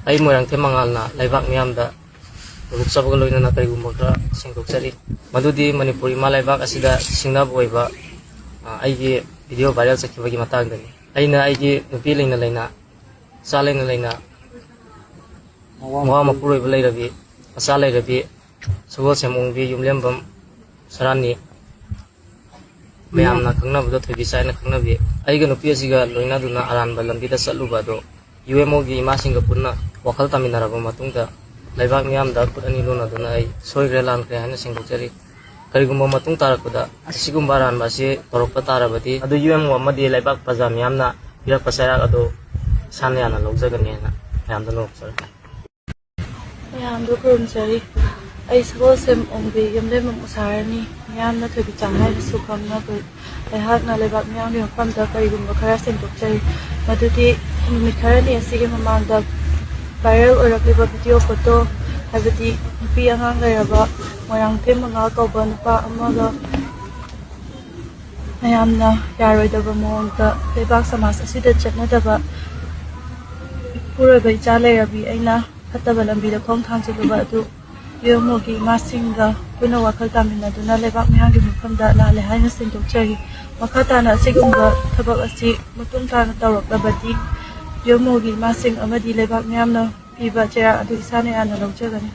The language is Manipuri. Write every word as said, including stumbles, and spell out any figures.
ꯑꯩ ꯃꯣꯏꯔꯥꯡꯊꯦꯝ ꯃꯉꯥꯜꯅ ꯂꯩꯕꯥꯛ ꯃꯤꯌꯥꯝꯗ ꯄꯨꯊꯣꯛꯆꯕꯒ ꯂꯣꯏꯅꯅ ꯀꯔꯤꯒꯨꯝꯕ ꯈꯔ ꯁꯦꯡꯗꯣꯛꯆꯔꯤ꯫ ꯃꯗꯨꯗꯤ ꯃꯅꯤꯄꯨꯔ ꯏꯃꯥ ꯂꯩꯕꯥꯛ ꯑꯁꯤꯗ ꯁꯤꯡꯅꯕ ꯑꯣꯏꯕ, ꯑ, ꯑꯩꯒꯤ ꯚꯤꯗꯤꯑꯣ ꯚꯥꯏꯔꯦꯜ ꯆꯠꯈꯤꯕꯒꯤ ꯃꯇꯥꯡꯗꯅꯤ꯫ ꯑꯩꯅ ꯑꯩꯒꯤ ꯅꯨꯄꯤ ꯂꯩꯅ ꯂꯩꯅ, ꯏꯆꯥ ꯂꯩꯅ ꯂꯩꯅ, ꯃꯋꯥ ꯃꯄꯨꯔꯣꯏꯕ ꯂꯩꯔꯕꯤ, ꯃꯆꯥ ꯂꯩꯔꯕꯤ, ꯁꯒꯣꯜꯁꯦꯝ ꯑꯣꯡꯕꯤ ꯌꯨꯝꯂꯦꯝꯕꯝ ꯁꯔꯥꯅꯤ, ꯃꯌꯥꯝꯅ ꯈꯪꯅꯕꯗꯣ ꯊꯣꯏꯕꯤ ꯁꯥꯏꯅ ꯈꯪꯅꯕꯤ, ꯑꯩꯒ ꯅꯨꯄꯤ ꯑꯁꯤꯒ ꯂꯣꯏꯅꯗꯨꯅ ꯑꯔꯥꯟꯕ ꯂꯝꯕꯤꯗ ꯆꯠꯂꯨꯕ ꯑꯗꯣ ꯌꯨ ꯑꯦꯝ ꯑꯣꯒꯤ ꯏꯃꯥꯁꯤꯡꯒ ꯄꯨꯟꯅ ꯋꯥꯈꯜ ꯇꯥꯃꯤꯟꯅꯔꯕ ꯃꯇꯨꯡꯗ ꯂꯩꯕꯥꯛ ꯃꯤꯌꯥꯝꯗ ꯈꯨꯠ ꯑꯅꯤ ꯂꯣꯟꯅꯗꯨꯅ ꯑꯩ ꯁꯣꯏꯈ꯭ꯔꯦ, ꯂꯥꯟꯈ꯭ꯔꯦ ꯍꯥꯏꯅ ꯁꯦꯡꯗꯣꯛꯆꯔꯤ꯫ ꯀꯔꯤꯒꯨꯝꯕ ꯃꯇꯨꯡ ꯇꯥꯔꯛꯄꯗ ꯑꯁꯤꯒꯨꯝꯕ ꯑꯔꯥꯟꯕ ꯑꯁꯤ ꯇꯧꯔꯛꯄ ꯇꯥꯔꯕꯗꯤ ꯑꯗꯨ ꯌꯨ ꯑꯦꯝ ꯑꯣ ꯑꯃꯗꯤ ꯂꯩꯕꯥꯛ ꯄ꯭ꯔꯖꯥ ꯃꯤꯌꯥꯝꯅ ꯄꯤꯔꯛꯄ ꯆꯩꯔꯥꯛ ꯑꯗꯨ ꯏꯁꯥꯅ ꯌꯥꯅ ꯂꯧꯖꯒꯅꯤ ꯍꯥꯏꯅ ꯃꯌꯥꯝꯗ ꯅꯣꯛꯆꯔꯤ꯫ ꯃꯌꯥꯝꯗ ꯈꯨꯔꯨꯝꯖꯔꯤ꯫ ꯑꯩ ꯁꯒꯣꯜꯁꯦꯝ ꯑꯣꯡꯕꯤ ꯌꯨꯝꯂꯦꯝꯕꯝ ꯎꯁꯥꯔꯥꯅꯤ꯫ ꯃꯤꯌꯥꯝꯅ ꯊꯣꯏꯕꯤꯆꯥ ꯍꯥꯏꯅꯁꯨ ꯈꯪꯅꯕ ꯑꯩꯍꯥꯛꯅ ꯂꯩꯕꯥꯛ ꯃꯤꯌꯥꯝꯒꯤ ꯃꯐꯝꯗ ꯀꯔꯤꯒꯨꯝꯕ ꯈꯔ ꯁꯦꯡꯗꯣꯛꯆꯔꯤ꯫ ꯃꯗꯨꯗꯤ ꯅꯨꯃꯤꯠ ꯈꯔꯅꯤ ꯑꯁꯤꯒꯤ ꯃꯃꯥꯡꯗ ꯚꯥꯏꯔꯦꯜ ꯑꯣꯏꯔꯛꯂꯤꯕ ꯚꯤꯗꯤꯑꯣ ꯐꯣꯇꯣ, ꯍꯥꯏꯕꯗꯤ ꯅꯨꯄꯤ ꯑꯉꯥꯡ ꯂꯩꯔꯕ ꯃꯣꯏꯔꯥꯡꯊꯦꯝ ꯃꯉꯥꯜ ꯀꯧꯕ ꯅꯨꯄꯥ ꯑꯃꯒ ꯃꯌꯥꯝꯅ ꯌꯥꯔꯣꯏꯗꯕ ꯃꯑꯣꯡꯗ ꯂꯩꯕꯥꯛ ꯁꯃꯥꯖ ꯑꯁꯤꯗ ꯆꯠꯅꯗꯕ ꯏꯄꯨꯔꯣꯏꯕ ꯏꯆꯥ ꯂꯩꯔꯕꯤ ꯑꯩꯅ ꯐꯠꯇꯕ ꯂꯝꯕꯤꯗ ꯈꯣꯡ ꯊꯥꯡꯖꯤꯜꯂꯨꯕ ꯑꯗꯨ ꯌꯨꯝ ꯑꯃꯒꯤ ꯏꯃꯥꯁꯤꯡꯒ ꯄꯨꯟꯅ ꯋꯥꯈꯜ ꯇꯥꯃꯤꯟꯅꯗꯨꯅ ꯂꯩꯕꯥꯛ ꯃꯤꯌꯥꯝꯒꯤ ꯃꯐꯝꯗ ꯂꯥꯜꯂꯦ ꯍꯥꯏꯅ ꯁꯦꯡꯗꯣꯛꯆꯔꯤ꯫ ꯃꯈꯥ ꯇꯥꯅ ꯑꯁꯤꯒꯨꯝꯕ ꯊꯕꯛ ꯑꯁꯤ ꯃꯇꯨꯡ ꯇꯥꯅ ꯇꯧꯔꯛꯂꯕꯗꯤ ꯌꯨꯝ ꯑꯃꯒꯤ ꯏꯃꯥꯁꯤꯡ ꯑꯃꯗꯤ ꯂꯩꯕꯥꯛ ꯃꯤꯌꯥꯝꯅ ꯄꯤꯕ ꯆꯩꯔꯥꯛ ꯑꯗꯨ ꯏꯁꯥꯅ ꯌꯥꯅ ꯂꯧꯖꯒꯅꯤ꯫